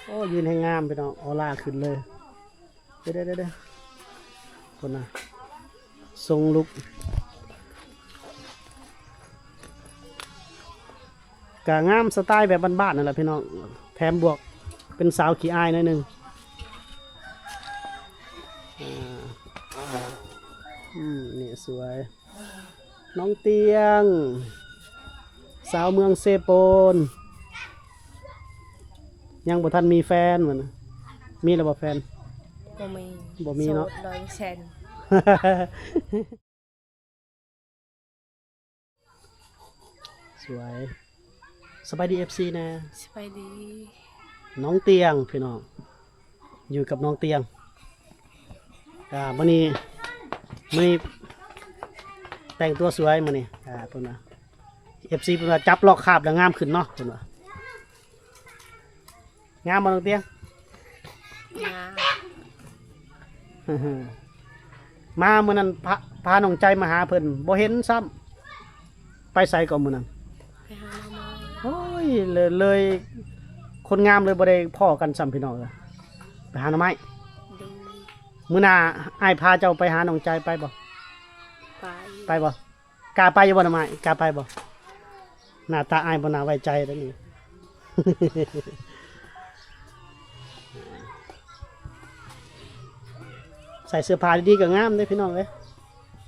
ໂອ້ ຢືນແຮງງາມພີ່ນ້ອງ ອອລາຂຶ້ນເລີຍ. ເດີໆໆໆ ພຸ້ນນະ ຊົງລຸກ ກະງາມສະໄຕແບບບ້ານໆ ນັ້ນແຫຼະພີ່ນ້ອງ ແຖມບວກເປັນສາວຂີ້ອາຍໜ້ອຍໜຶ່ງ. ອືມ ນີ້ສວຍ ນ້ອງຕຽງ ສາວເມືອງເຊໂປນ ຍັງບໍ່ທັນມີແຟນ ວ່ານະ ມີແລ້ວບໍ່ແຟນ? ບໍ່ມີ ບໍ່ມີເນາະ ໂສດ ຮ້ອຍເປີເຊັນ. ສວຍ ສະບາຍດີ ເອັຟຊີ ແດ່ ສະບາຍດີ ນ້ອງຕຽງພີ່ນ້ອງ ຢູ່ກັບນ້ອງຕຽງ. ອ່າ ມື້ນີ້ ມື້ນີ້ແຕ່ງຕົວສວຍມື້ນີ້ ອ່າ ເພິ່ນວ່າ ເອັຟຊີ ເພິ່ນວ່າຈັບລອກຄາບແລ້ວງາມຂຶ້ນເນາະ ເພິ່ນວ່າ. ງາມບໍ່ນ້ອງຕຽງ? ງາມ. ມາມື້ນັ້ນພາ ພານ້ອງໃຈມາຫາເພິ່ນ ບໍ່ເຫັນຊ້ຳ. ໄປໃສເກາະມື້ນັ້ນ? ໄປຫາໜໍ່ໄມ້. ໂອ້ຍ ເລີຍ ເລີຍ ຄົນງາມເລີຍບໍ່ໄດ້ພໍ້ກັນຊ້ຳພີ່ນ້ອງເອີຍ. ໄປຫາໜໍ່ໄມ້. ໂດຍ. ມື້ໜ້າອ້າຍພາເຈົ້າໄປຫານ້ອງໃຈ ໄປບໍ່? ໄປ. ໄປບໍ່? ກ້າໄປຢູ່ບໍ່ນ້ອງໄມ້? ກ້າໄປບໍ່? ໜ້າຕາອ້າຍບໍ່ໜ້າໄວ້ໃຈເດ້ນີ້. ໃສ່ເສື້ອຜ້າດີໆ ກໍງາມເດ້ພີ່ນ້ອງເອີຍ.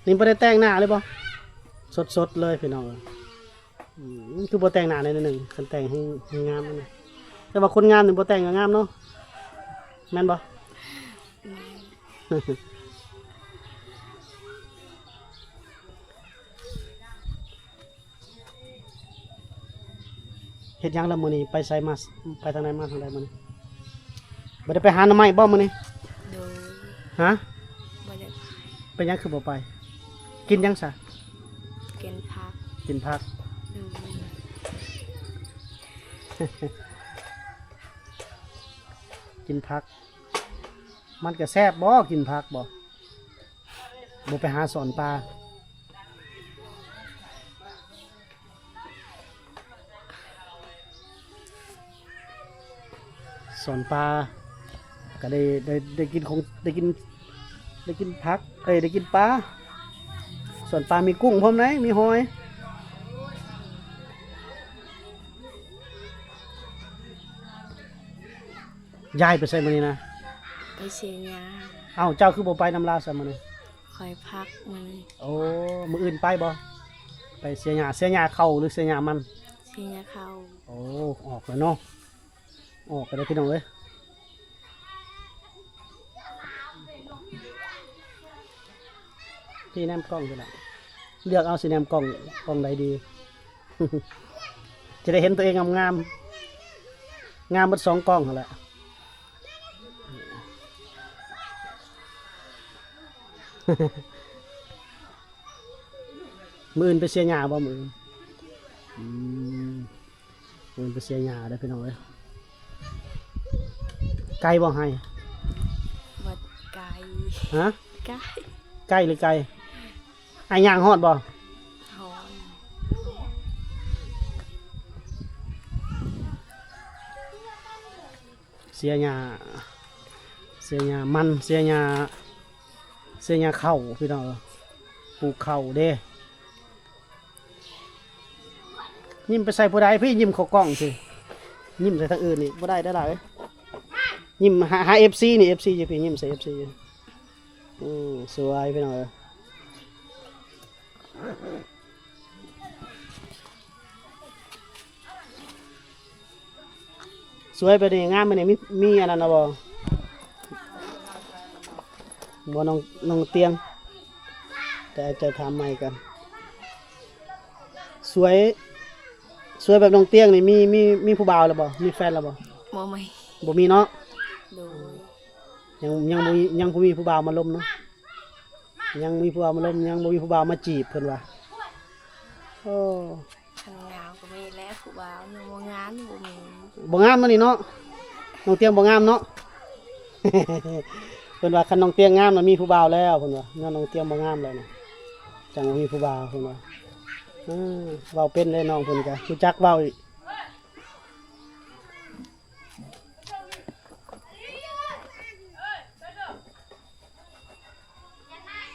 ນີ້ບໍ່ໄດ້ແຕ່ງໜ້າເລີຍບໍ່? ສົດໆ ເລີຍພີ່ນ້ອງເອີຍ. ອືມ ຄືບໍ່ແຕ່ງໜ້າໜ້ອຍໜຶ່ງ? ຄັນແຕ່ງແຮງ ແຮງງາມນະ. ແຕ່ວ່າຄົນງາມນີ້ບໍ່ແຕ່ງກໍງາມເນາະ ແມ່ນບໍ່? ແມ່ນ. ເຮັດຫຍັງລະມື້ນີ້? ໄປໃສມາ? ໄປທາງໃດມາທາງໃດມື້ນີ້? ບໍ່ໄດ້ໄປຫາໜໍ່ໄມ້ບໍ່ມື້ນີ້? ໂດຍ. ຮະ? ບໍ່ໄດ້ໄປ. ເປັນຫຍັງຄືບໍ່ໄປ? ກິນຫຍັງຊະ? ກິນຜັກ. ກິນຜັກ. ໂດຍ. ກິນຜັກ ມັນກະແຊບບໍ່? ກິນຜັກບໍ່? ບໍ່ໄປຫາສອນປາ? ສອນປາກະໄດ້ ໄດ້ ໄດ້ກິນຂອງ ໄດ້ກິນ ໄດ້ກິນຜັກ ເອີຍ ໄດ້ກິນປາ. ສອນປາມີກຸ້ງພ້ອມໃດ໋ ມີຫອຍ. ຍາຍໄປໃສມື້ນີ້ນະ? ໄປເສຍຫຍ້າ. ເອົ້າ ເຈົ້າຄືບໍ່ໄປນຳລາວຊະມື້ນີ້? ຂ້ອຍພັກມື້ນີ້. ໂອ້ ມື້ອື່ນໄປບໍ່? ໄປເສຍຫຍ້າ. ເສຍຫຍ້າເຂົ້າ ຫຼື ເສຍຫຍ້າມັນ? ເສຍຫຍ້າເຂົ້າ. ໂອ້ ອອກແລ້ວເນາະ ອອກແລ້ວເດີພີ່ນ້ອງເອີຍ. ພີ່ແນມກ້ອງຢູ່ລະ ເລືອກເອົາຊິແນມກ້ອງ ກ້ອງໃດດີ ຈະໄດ້ເຫັນຕົວເອງງາມໆ ງາມເບິດສອງກ້ອງຫັ້ນແຫຼະ. ມື້ອື່ນໄປເສຍຫຍ້າບໍ່ມື້ອື່ນ? ອືມ ມື້ອື່ນໄປເສຍຫຍ້າເດີພີ່ນ້ອງເອີຍ. ໄກບໍ່ໄຮ່? ບໍ່ໄກ. ຮະ? ໄກ. ໃກ້ຫຼືໄກ? ອ້າຍຍ່າງຮອດບໍ່? ຮອດ. ເສຍຫຍ້າ ເສຍຫຍ້າມັນ ເສຍຫຍ້າ ເສຍຫຍ້າເຂົ້າພີ່ນ້ອງເອີຍ ປູກເຂົ້າເດ້. ຍິ້ມໄປໃສ່ຜູ້ໃດ? ພີ່ຍິ້ມເຂົ້າກ້ອງຊິ ຍິ້ມໃສ່ທາງອື່ນນີ້ບໍ່ໄດ້ເດີຫຼ້າເອີຍ. ຍິ້ມຫາ ຫາເອັຟຊີນີ້ ເອັຟຊີຢູ່ພີ້ ຍິ້ມໃສ່ເອັຟຊີຢູ່. ອືມ ສວຍພີ່ນ້ອງເອີຍ. ສວຍປານນີ້ ງາມປານນີ້ ມີ ມີອັນນັ້ນນະບໍ່? ບໍ່ ນ້ອງ ນ້ອງຕຽງ ແຕ່ເຈົ້າຖາມໃໝ່ກ່ອນ. ສວຍ ສວຍແບບນ້ອງຕຽງນີ້ ມີ ມີ ມີຜູ້ບ່າວແລ້ວບໍ່? ມີແຟນແລ້ວບໍ່? ບໍ່ມີ. ບໍ່ມີເນາະ? ໂດຍ. ຍັງ ຍັງບໍ່ມີ ຍັງບໍ່ມີຜູ້ບ່າວມາລົມເນາະ? ຍັງມີຜູ້ບ່າວມາລົມ ຍັງບໍ່ມີຜູ້ບ່າວມາຈີບເພິ່ນວ່າ. ໂອ້ ຄັນງາມກໍມີແລ້ວຜູ້ບ່າວ ຍັງບໍ່ງາມ ຍັງບໍ່ມີ. ບໍ່ງາມເນາະນີ້ເນາະ ນ້ອງຕຽງບໍ່ງາມເນາະ. ເພິ່ນວ່າຄັນນ້ອງຕຽງງາມນະມີຜູ້ບ່າວແລ້ວ ເພິ່ນວ່າ ຍ້ອນນ້ອງຕຽງບໍ່ງາມແລ້ວນະ ຈັ່ງບໍ່ມີຜູ້ບ່າວ ເພິ່ນວ່າ. ເອີ ເວົ້າເປັນເດ້ ນ້ອງເພິ່ນກະຮູ້ຈັກເວົ້າອີກ. ເ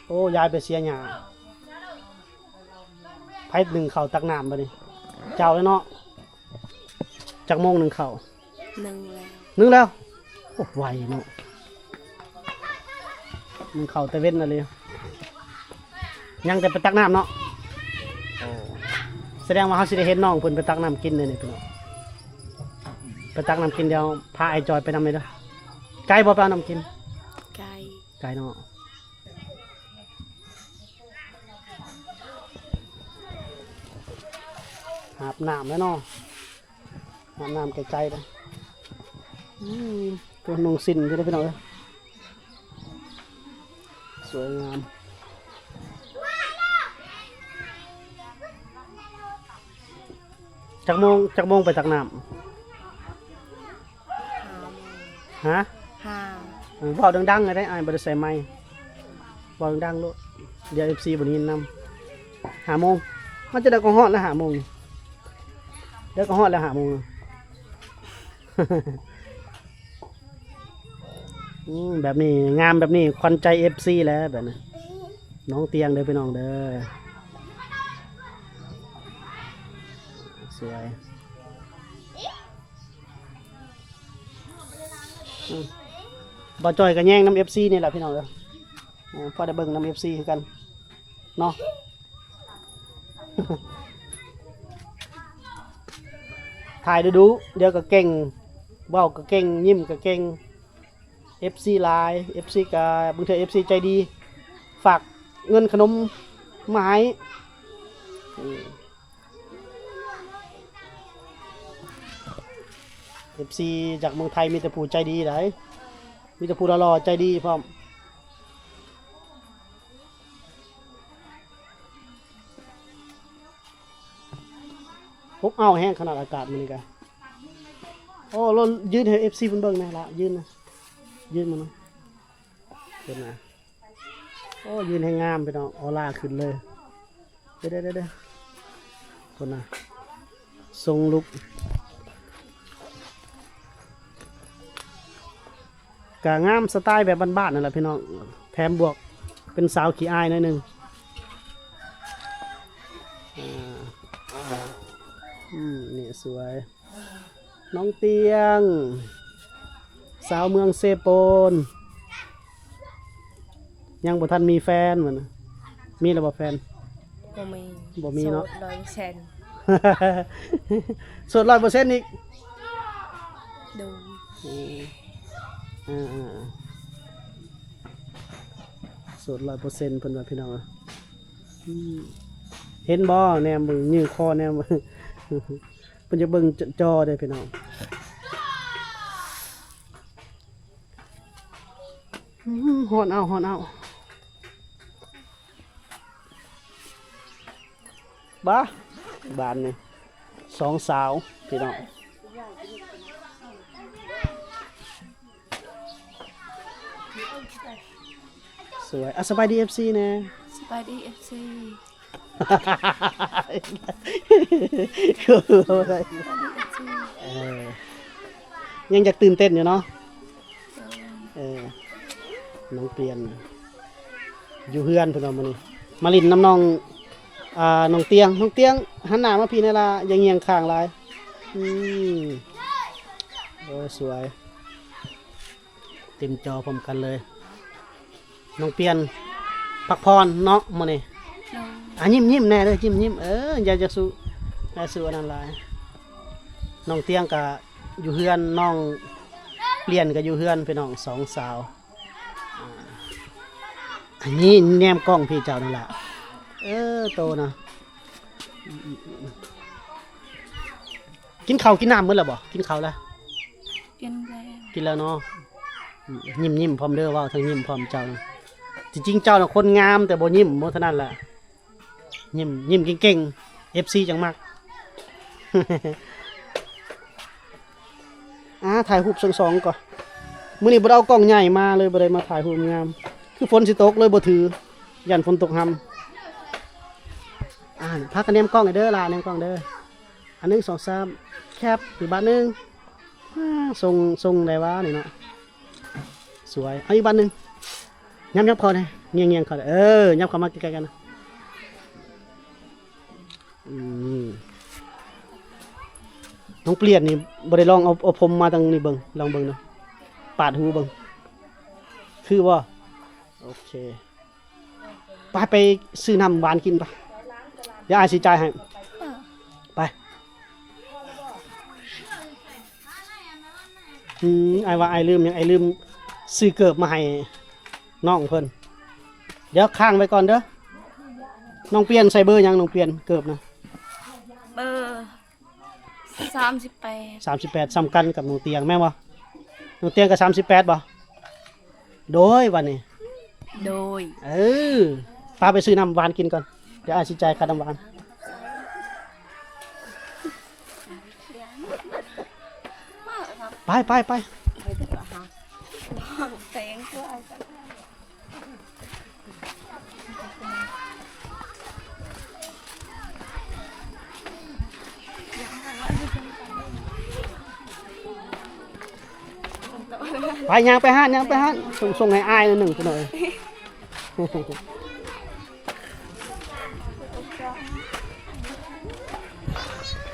ໂອ້ ຍາຍໄປເສຍຫຍ້າ. ໃຜໜຶ້ງເຂົ້າຕັກນ້ຳບັດນີ້? ເຈົ້າແລ້ວເນາະ. ຈັກໂມງໜຶ້ງເຂົ້າ? ໜຶ້ງແລ້ວ ໜຶ້ງແລ້ວ. ໂອ້ ໄວເນາະ ໜຶ້ງເຂົ້າແຕ່ເວັນຫັ້ນເລີຍ. ຍັງແຕ່ໄປຕັກນ້ຳເນາະ. ໂອ້ ສະແດງວ່າເຮົາຊິໄດ້ເຫັນນ້ອງເພິ່ນໄປຕັກນ້ຳກິນເດ້ນີ້ພີ່ນ້ອງ. ໄປຕັກນ້ຳກິນ ດຽວພາອ້າຍຈອຍໄປນຳເດີ. ໄກບໍ່ໄປເອົານ້ຳກິນ? ໄກ ໄກເນາະ. ຫາບນ້ຳແລ້ວເນາະ ຫາບນ້ຳໄກໆເດ້. ອືມ ໂຕນຸ່ງສິ້ນຢູ່ເດ້ພີ່ນ້ອງເອີຍ ສວຍງາມ. ຈັກໂມງ ຈັກໂມງໄປຕັກນ້ຳ? ຮະ? ຫ້າ. ເອີ ເວົ້າດັງໆ ໄດ້ ອ້າຍບໍ່ໄດ້ໃສ່ໄມ. ເວົ້າດັງໆໂລດ ດຽວເອັຟຊີບໍ່ໄດ້ຍິນນຳ. ຫ້າໂມງ ມັນຈະໄດ້ກໍຮອດແລ້ວ ຫ້າໂມງ ດຽວກໍຮອດແລ້ວ ຫ້າໂມງ. ອືມ ແບບນີ້ ງາມແບບນີ້ ຂວັນໃຈເອັຟຊີແຫຼະ ແບບນີ້. ນ້ອງຕຽງເດີພີ່ນ້ອງເດີ ສວຍ. ອືມ ບ່າວຈ້ອຍກໍແຍງນຳເອັຟຊີນີ້ແຫຼະພີ່ນ້ອງເອີຍ. ເອີ ພໍໄດ້ເບິ່ງນຳເອັຟຊີຄືກັນເນາະ. ຖ່າຍດຸໆ ດຽວກໍເກັ່ງ ເວົ້າກໍເກັ່ງ ຍິ້ມກໍເກັ່ງ. ເອັຟຊີຫຼາຍ ເອັຟຊີກໍ ບາງເທື່ອເອັຟຊີໃຈດີ ຝາກເງິນຂະໜົມມາໃຫ້. ເອັຟຊີຈາກເມືອງໄທມີແຕ່ຜູ້ໃຈດີໃດ໋ ມີແຕ່ຜູ້ຫຼໍ່ໆໃຈດີພ້ອມ. ອົບອ້າວແຮງຂະໜາດອາກາດມື້ນີ້ກະ. ໂອ້ ລົນ ຢືນໃຫ້ເອັຟຊີເພິ່ນເບິ່ງແດ່ລະ ຢືນນະ ຢືນມານະ ເພິ່ນນະ. ໂອ້ ຢືນແຮງງາມພີ່ນ້ອງ ອໍລາຂຶ້ນເລີຍ. ເດີໆໆໆ ພຸ້ນນະ ຊົງລຸກ ກະງາມສະໄຕແບບບ້ານໆ ນັ້ນແຫຼະພີ່ນ້ອງ ແຖມບວກເປັນສາວຂີ້ອາຍໜ້ອຍໜຶ່ງ. ອາ ອືມ ນີ້ສວຍ. ນ້ອງຕຽງ ສາວເມືອງເຊໂປນ ຍັງບໍ່ທັນມີແຟນ ວ່ານະ. ມີແລ້ວບໍ່ແຟນ? ບໍ່ມີ ບໍ່ມີເນາະ ໂສດຮ້ອຍເປີເຊັນ. ໂສດຮ້ອຍເປີເຊັນອີກ? ໂດຍ ເອີ ເອີ ເອີ ເອີ ໂສດຮ້ອຍເປີເຊັນ ເພິ່ນວ່າ ພີ່ນ້ອງ. ອືມ ເຫັນບໍ່ ແນມເບິ່ງ ຍື່ງຄໍແນມເບິ່ງ. ເພິ່ນຢາກເບິ່ງຈ- ຈໍເດ້ພີ່ນ້ອງ. ອືມ ຮ້ອນເອົາ ຮ້ອນເອົາ. ບາ ບາດນີ້ ສອງສາວ ພີ່ນ້ອງ. ສວຍ ອາ ສະບາຍດີເອັຟຊີແດ່. ສະບາຍດີເອັຟຊີ. ເອີ ຍັງຢາກຕື່ນເຕັ້ນຢູ່ເນາະ. ເອີ ນ້ອງປ່ຽນຢູ່ເຮືອນເພິ່ນວ່າມື້ນີ້ ມາຫຼິ້ນນຳນ້ອງ ອ່າ ນ້ອງຕຽງ. ນ້ອງຕຽງ ຫັນໜ້າມາພີ້ແດ່ລະ ຢ່າງຽງຂ້າງຫຼາຍ. ອືມ ໂອ້ ສວຍ. ເຕັມຈໍພ້ອມກັນເລີຍ. ນ້ອງປ່ຽນພັກຜ່ອນເນາະມື້ນີ້. ໂດຍ ອ່ະ ຍິ້ມໆແດ່ເດີ ຍິ້ມໆ. ເອີ ຢ່າ ຢ່າສູ້ ຢ່າສູ້ອັນນັ້ນຫຼາຍ. ນ້ອງຕຽງກະຢູ່ເຮືອນ ນ້ອງປ່ຽນກະຢູ່ເຮືອນ ພີ່ນ້ອງ ສອງສາວ. ອ່າ ອັນນີ້ແນມກ້ອງພີ່ເຈົ້ານັ້ນລະ. ເອີ ໂຕນະ. ກິນເຂົ້າກິນນ້ຳໝົດແລ້ວບໍ່? ກິນເຂົ້າແລ້ວ? ກິນແລ້ວ ກິນແລ້ວເນາະ. ອືມ ຍິ້ມໆພ້ອມເດີ ເວົ້າທັງຍິ້ມພ້ອມເຈົ້ານະ. ທີ່ຈິງເຈົ້ານະຄົນງາມ ແຕ່ບໍ່ຍິ້ມ ບໍ່ເທົ່ານັ້ນແຫຼະ. ຍິ້ມ ຍິ້ມເກັ່ງໆ ເອັຟຊີຈັ່ງມັກ. ອ່າ ຖ່າຍຮູບສອງໆກ່ອນ. ມື້ນີ້ບໍ່ໄດ້ເອົາກ້ອງໃຫຍ່ມາເລີຍ ບໍ່ໄດ້ມາຖ່າຍຮູບງາມ. ຄືຝົນຊິຕົກເລີຍບໍ່ຖື ຢ້ານຝົນຕົກຮຳ. ອ່າ ພາກັນແນມກ້ອງໃຫ້ເດີຫຼ້າ ແນມກ້ອງເດີ. ອັນໜຶ່ງ ສອງ ສາມ ແຄບ ອີກບາດໜຶ່ງ. ອ່າ ຊົງ ຊົງໄດ້ຫວານີ້ເນາະ ສວຍ. ເອົາອີກບາດໜຶ່ງ. ຍັບໆເຂົ້າແດ່ ງຽງໆເຂົ້າແດ່ ເອີ ຍັບເຂົ້າມາໃກ້ໆກັນນະ. ອືມ ນ້ອງປ່ຽນນີ້ບໍ່ໄດ້ລອງເອົາ ເອົາຜົມມາທາງນີ້ເບິ່ງ ລອງເບິ່ງເນາະ ປາດຫູເບິ່ງ ຄືບໍ່? ໂອເຄ ໄປ ໄປຊື້ນ້ຳຫວານກິນໄປ ດຽວອ້າຍຊິຈ່າຍໃຫ້ ເອີ ໄປ. ອືມ ອ້າຍວ່າອ້າຍລືມຫຍັງ ອ້າຍລືມຊື້ເກີບມາໃຫ້ນ້ອງເພິ່ນ ດຽວຄ້າງໄວ້ກ່ອນເດີ. ນ້ອງປ່ຽນໃສ່ເບີຫຍັງ ນ້ອງປ່ຽນ ເກີບນະ? ເບີ ສາມສິບແປດ ສາມສິບແປດ ສ່ຳກັນກັບນ້ອງຕຽງແມ່ນບໍ່? ນ້ອງຕຽງກໍສາມສິບແປດບໍ່? ໂດຍ ບາດນີ້ ໂດຍ ເອີ ພາໄປຊື້ນ້ຳຫວານກິນກ່ອນ ດຽວອ້າຍຊິຈ່າຍຄ່ານ້ຳຫວານ. ໄປ ໄປ ໄປ ໄປ ຍ່າງໄປຮ້ານ ຍ່າງໄປຮ້ານ ສົ່ງ ສົ່ງໃຫ້ອ້າຍໜ້ອຍໜຶ່ງ ພີ່ນ້ອງເອີຍ.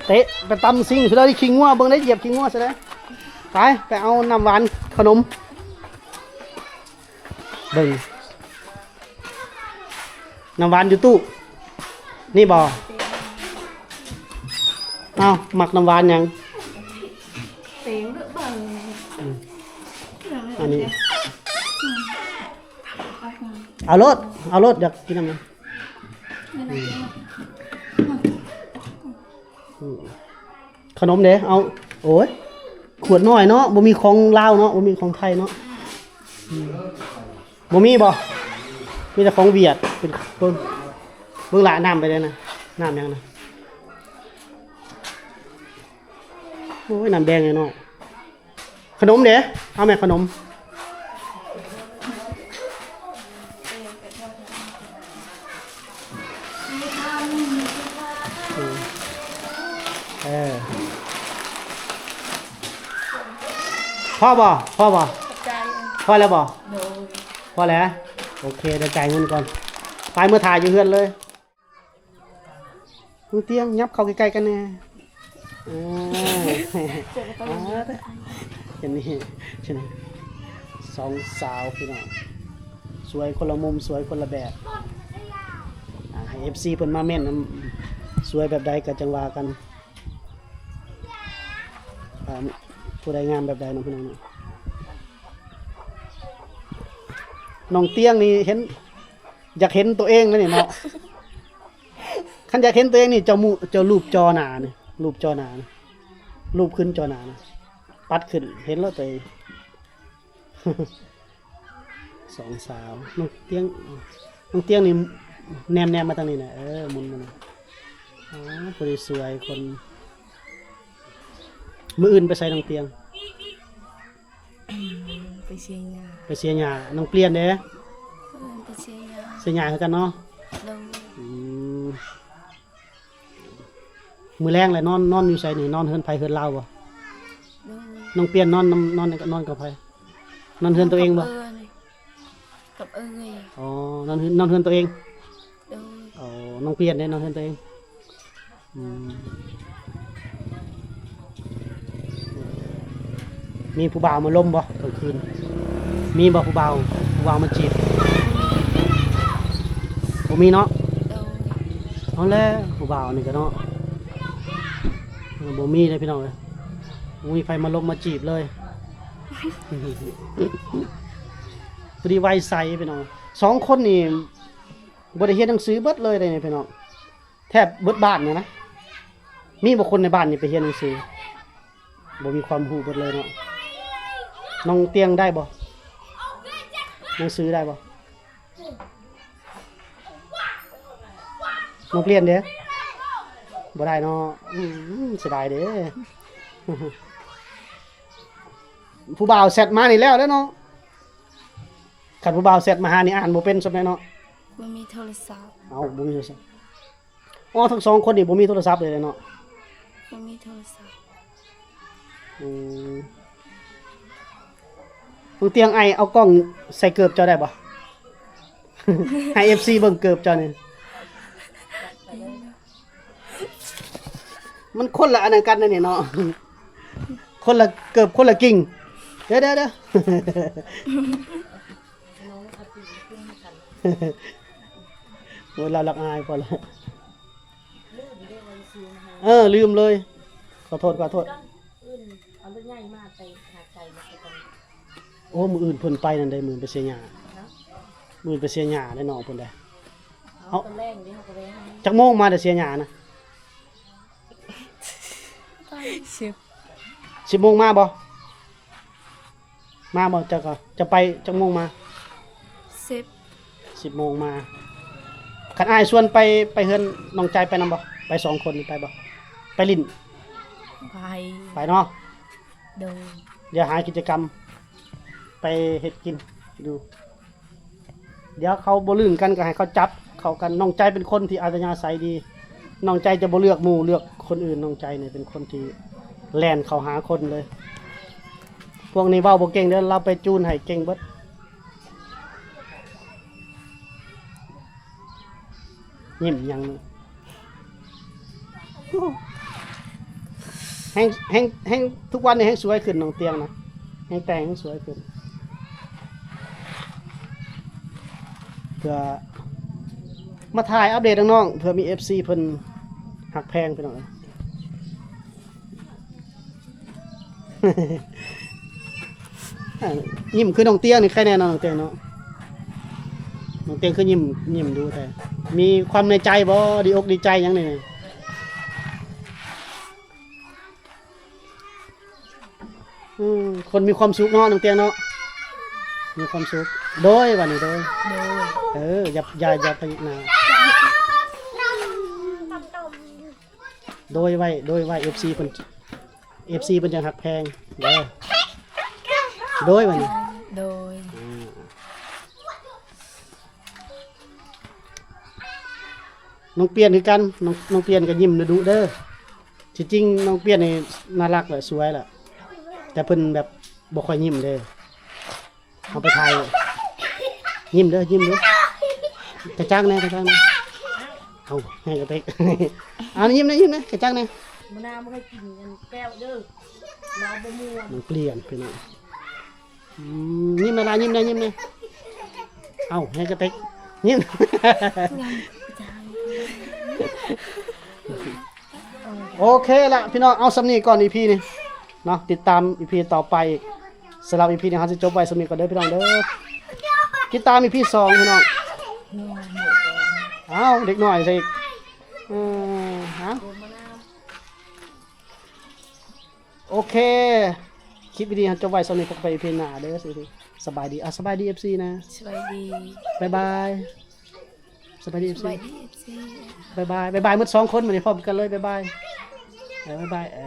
ເຕະໄປຕຳຊິງຊິໄດ້ຂີ້ງົວ ເບິ່ງໄດ້ຢຽບຂີ້ງົວຊິໄດ້. ໄປ ໄປເອົານ້ຳຫວານ ຂະໜົມ ເບິ່ງ ນ້ຳຫວານຢູ່ຕູ້ນີ້ບໍ່? ເອົ້າ ມັກນ້ຳຫວານຫຍັງ? ເຕັງເບິ່ງ ອືມ ອັນນີ້ ເອົາໂລດ ເອົາໂລດ ຢາກກິນນ້ຳຫຍັງ? ອືມ ອືມ ຂະໜົມເດ້ ເອົາ ໂອ້ຍ ຂວດນ້ອຍເນາະ ບໍ່ມີຂອງລາວເນາະ ບໍ່ມີຂອງໄທເນາະ ອືມ ບໍ່ມີບໍ່? ມີແຕ່ຂອງຫວຽດ ເປັນ ເບິ່ງ ເບິ່ງລະ ນ້ຳໄປເດ້ນະ ນ້ຳຫຍັງນະ? ໂອ້ຍ ນ້ຳແດງນ້ອຍໆ. ຂະໜົມເດ້ ເອົາແມ່ ຂະໜົມ ເອີ ພໍບໍ່? ພໍບໍ່? ພໍແລ້ວບໍ່? ໂດຍ ພໍແລ້ວ ໂອເຄ ດຽວຈ່າຍເງິນກ່ອນ ໄປ ເມືອຖ້າຢູ່ເຮືອນເລີຍ. ນ້ອງຕຽງ ຫຍັບເຂົ້າໃກ້ໆກັນແດ່ ເອີ ເຫັນນີ້ ເຫັນນີ້ ສອງສາວພີ່ນ້ອງ ສວຍຄົນລະມຸມ ສວຍຄົນລະແບບ ອ່າ ໃຫ້ເອັຟຊີເພິ່ນມາເມັ້ນນຳ ສວຍແບບໃດກໍຈັ່ງວ່າກັນ ອ່າ ຜູ້ໃດງາມແບບໃດເນາະພີ່ນ້ອງເນາະ. ນ້ອງຕຽງນີ້ເຫັນ ຢາກເຫັນໂຕເອງເລີຍນີ້ເນາະ ຄັນຢາກເຫັນໂຕເອງນີ້ ເຈົ້າມຸ ເຈົ້າລູບຈໍໜ້ານີ້ ລູບຈໍໜ້ານີ້ ລູບຂຶ້ນຈໍໜ້ານີ້ ປັດຂຶ້ນ ເຫັນແລ້ວໂຕເອງ ສອງສາວ ນ້ອງຕຽງ ນ້ອງຕຽງນີ້ ແນມໆມາທາງນີ້ນະ ເອີ ໝຸນມານີ້ ອໍ ຜູ້ນີ້ສວຍຄົນ ມື້ອື່ນໄປໃສນ້ອງຕຽງ? ໄປເຊຍຫຍ້າ ໄປເຊຍຫຍ້າ ນ້ອງປ່ຽນເດ້? ໄປເຊຍຫຍ້າ ເຊຍຫຍ້າຄືກັນເນາະ ໂດຍ ອືມ ມື້ແລງແລ້ວນອນ ນອນຢູ່ໃສນີ້? ນອນເຮືອນໃຜເຮືອນລາວບໍ່? ໂດຍ ນ້ອງປ່ຽນນອນນຳ ນອນ ນອນກັບໃຜ? ນອນເຮືອນໂຕເອງບໍ່? ກັບເອື້ອຍ ກັບເອື້ອຍ ອໍ ນອນເຮືອນ ນອນເຮືອນໂຕເອງ ໂດຍ ອໍ ນ້ອງປ່ຽນເດ້ ນອນເຮືອນໂຕເອງ ອືມ ມີຜູ້ບ່າວມາລົມບໍ່ກາງຄືນ? ມີບໍ່ຜູ້ບ່າວ ຜູ້ບ່າວມາຈີບ? ບໍ່ມີເນາະ ໂດຍ ເອົາແລ້ວ ຜູ້ບ່າວນີ້ກະເນາະ ບໍ່ມີເດ້ພີ່ນ້ອງເອີຍ ບໍ່ມີໃຜມາລົມມາຈີບເລີຍ ພໍດີໄວໃສພີ່ນ້ອງ ສອງຄົນນີ້ ບໍ່ໄດ້ຮຽນໜັງສືເບິດເລີຍເດ້ນີ້ພີ່ນ້ອງ ແທບເບິດບ້ານນີ້ນະ ມີບໍ່ຄົນໃນບ້ານນີ້ໄປຮຽນໜັງສື? ບໍ່ມີຄວາມຮູ້ເບິດເລີຍເນາະ ນ້ອງຕຽງໄດ້ບໍ່? ໜັງສືໄດ້ບໍ່? ນ້ອງປ່ຽນເດ້? ບໍ່ໄດ້ເນາະ ອືມ ເສຍດາຍເດ້ ຜູ້ບ່າວແຊັດມານີ້ແລ້ວເດ້ເນາະ ຄັນຜູ້ບ່າວແຊັດມາຫານີ້ອ່ານບໍ່ເປັນສ່ຳໃດເນາະ ບໍ່ມີໂທລະສັບ ເອົ້າ ບໍ່ມີໂທລະສັບ ອໍ ທັງສອງຄົນນີ້ບໍ່ມີໂທລະສັບເລີຍເນາະ ບໍ່ມີໂທລະສັບ ອືມ ນ້ອງຕຽງ ອ້າຍເອົາກ້ອງໃສ່ເກີບເຈົ້າໄດ້ບໍ່? ໃຫ້ເອັຟຊີເບິ່ງເກີບເຈົ້ານີ້ ມັນຄົນລະອັນນັ້ນກັນນະນີ້ເນາະ ຄົນລະເກີບຄົນລະກິ່ງ ເດີໆໆ ໂອ້ຍ ລາວລັກອາຍພໍລະ ເອີ ລືມເລີຍ ຂໍໂທດ ຂໍໂທດ. ອື່ນເອົາລົດໃຫຍ່ມາແຕ່ຫາດໃຫຍ່ມາໃສ່ກັນ. ໂອ້ ມື້ອື່ນເພິ່ນໄປນັ້ນເດ້ ມື້ອື່ນໄປເສຍຫຍ້າ ມື້ອື່ນໄປເສຍຫຍ້າໄດ້ນ້ອງເພິ່ນໄດ້. ເອົາ ເອົາ ຕອນແລງເດ້ ເຮົາກໍໄດ້ໃຫ້. ຈັກໂມງມາແຕ່ເສຍຫຍ້ານະ? ສິບ ສິບໂມງມາບໍ່? ມາບໍ່? ເຈົ້າກໍ ເຈົ້າໄປຈັກໂມງມາ? ສິບ ສິບໂມງມາ. ຄັນອ້າຍຊວນໄປ ໄປເຮືອນນ້ອງໃຈໄປນຳບໍ່? ໄປສອງຄົນນີ້ໄປບໍ່? ໄປຫຼິ້ນ? ໄປ ໄປເນາະ. ໂດຍ ດຽວຫາກິດຈະກຳໄປເຮັດກິນຢູ່. ດຽວເຂົາບໍ່ລຶ້ງກັນກໍໃຫ້ເຂົາຈັບເຂົ້າກັນ. ນ້ອງໃຈເປັນຄົນທີ່ອັດຕະຍາໄສດີ. ນ້ອງໃຈຈະບໍ່ເລືອກໝູ່ເລືອກຄົນອື່ນ. ນ້ອງໃຈນີ້ເປັນຄົນທີ່ແລ່ນເຂົ້າຫາຄົນເລີຍ. ພວກນີ້ເວົ້າບໍ່ເກັ່ງເດີ້ ລາວໄປຈູນໃຫ້ເກັ່ງເບິດ. ຍິ້ມຫຍັງ? ແຮງ ແຮງ ແຮງ ທຸກວັນນີ້ແຮງສວຍຂຶ້ນ ນ້ອງຕຽງນະ ແຮງແຕ່ງແຮງສວຍຂຶ້ນ. ເພື່ອມາຖ່າຍອັບເດດນ້ອງໆ ເພື່ອມີເອັຟຊີເພິ່ນຮັກແພງ ພີ່ນ້ອງເອີຍ. ຍິ້ມຄືນ້ອງຕຽງນີ້ ໃຄແນ່ເນາະ ນ້ອງຕຽງເນາະ. ນ້ອງຕຽງຄືຍິ້ມ ຍິ້ມດູແທ້. ມີຄວາມໃນໃຈບໍ່? ດີອົກດີໃຈຫຍັງນີ້? ອືມ ຄົນມີຄວາມສຸກເນາະ ນ້ອງຕຽງເນາະ ມີຄວາມສຸກ. ໂດຍ ບາດນີ້ໂດຍ ໂດຍ ເອີ ຢ່າ ຢ່າ ຢ່າພະຍັກໜ້າ. ໂດຍໄວ້ ໂດຍໄວ້ ເອັຟຊີເພິ່ນ ເອັຟຊີເພິ່ນຈັ່ງຮັກແພງເດີ. ໂດຍ ບາດນີ້ ໂດຍ ອາ ນ້ອງປ່ຽນຄືກັນ ນ້ອງ ນ້ອງປ່ຽນກໍຍິ້ມດຸໆເດີ. ທີ່ຈິງນ້ອງປ່ຽນນີ້ໜ້າລັກແຫຼະ ສວຍແຫຼະ ແຕ່ເພິ່ນແບບບໍ່ຄ່ອຍຍິ້ມເດີ. ເຮົາໄປຖ່າຍ ຍິ້ມເດີ ຍິ້ມເດີ. ກະຈັກແນ່ ກະຈັກແນ່. ເອົາ ໃຫ້ກະຕິກ ເອົາ ຍິ້ມແນ່ ຍິ້ມແນ່ ກະຈັກແນ່. ມື້ໜ້າບໍ່ໃຫ້ກິນອັນແກ້ວເດີ ລາວບໍ່ມ່ວນ. ມັນປ່ຽນໄປເນາະ. ອືມ ຍິ້ມແນ່ລະ ຍິ້ມແນ່ ຍິ້ມແນ່. ເອົາ ໃຫ້ກະຕິກ ຍິ້ມ. ໂອເຄລະພີ່ນ້ອງ ເອົາສ່ຳນີ້ກ່ອນ ອີພີນີ້ເນາະ ຕິດຕາມອີພີຕໍ່ໄປອີກ. ສຳລັບອີພີນີ້ເຮົາຊິຈົບໄວ້ສ່ຳນີ້ກ່ອນເດີພີ່ນ້ອງເດີ. ຕິດຕາມອີພີສອງພີ່ນ້ອງ. ອ້າວ ເດັກນ້ອຍໃສ່ອີກ. ເອີ ເອົາ ໂອເຄ ຄລິບນີ້ເຮົາຈົບໄວ້ສ່ຳນີ້ ພົບກັນໃໝ່ອີພີໜ້າເດີ. ສະບາຍດີ ອ່າ ສະບາຍດີເອັຟຊີນະ. ສະບາຍດີ ບາຍບາຍ. ສະບາຍດີເອັຟຊີ ສະບາຍດີເອັຟຊີ ບາຍບາຍ ບາຍບາຍໝົດສອງຄົນ ບາດນີ້ພ້ອມກັນເລີຍ ບາຍບາຍ ເອີ ບາຍບາຍ ເອີ.